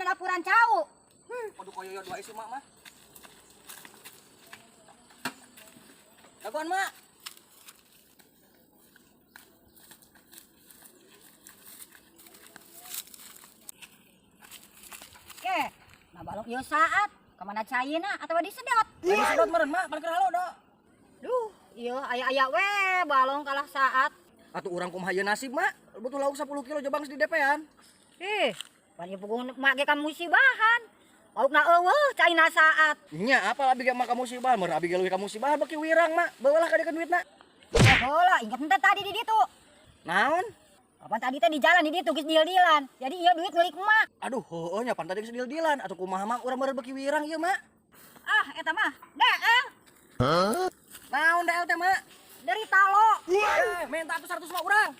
Lapuran cau. Aduh koyo dua isi mak mah. Dagoan mak. Ke, nah balong ieu saat kemana caina atau disedot? Lagi sedot meureun mak, pan keur halo do. Duh, iya aya-aya we balong kalah saat. Atuh urang kumaha ieu nasib mak? Butuh lauk 10 kilo jobang di DP-an. Ih, pan ieu puguh mak ge ka musibahan. Laukna eueuh caina saat. Nya apa abi ge mah ka musibah, meur abi ge leuwih ka musibah beki wirang mak. Bawalah ka dieu duitna. Heula, inget henteu tadi di ditu. Naon? Kapan tadi teh di jalan di ditu geus deal-dealan. Jadi ieu duit milik emak. Aduh, heueuh nya pan tadi geus deal-dealan atuh kumaha mak urang meureun beki wirang ieu mak. Ah, eta mah DL Naon DL teh mak? Dari talo. Eh, minta atuh 100 mah urang.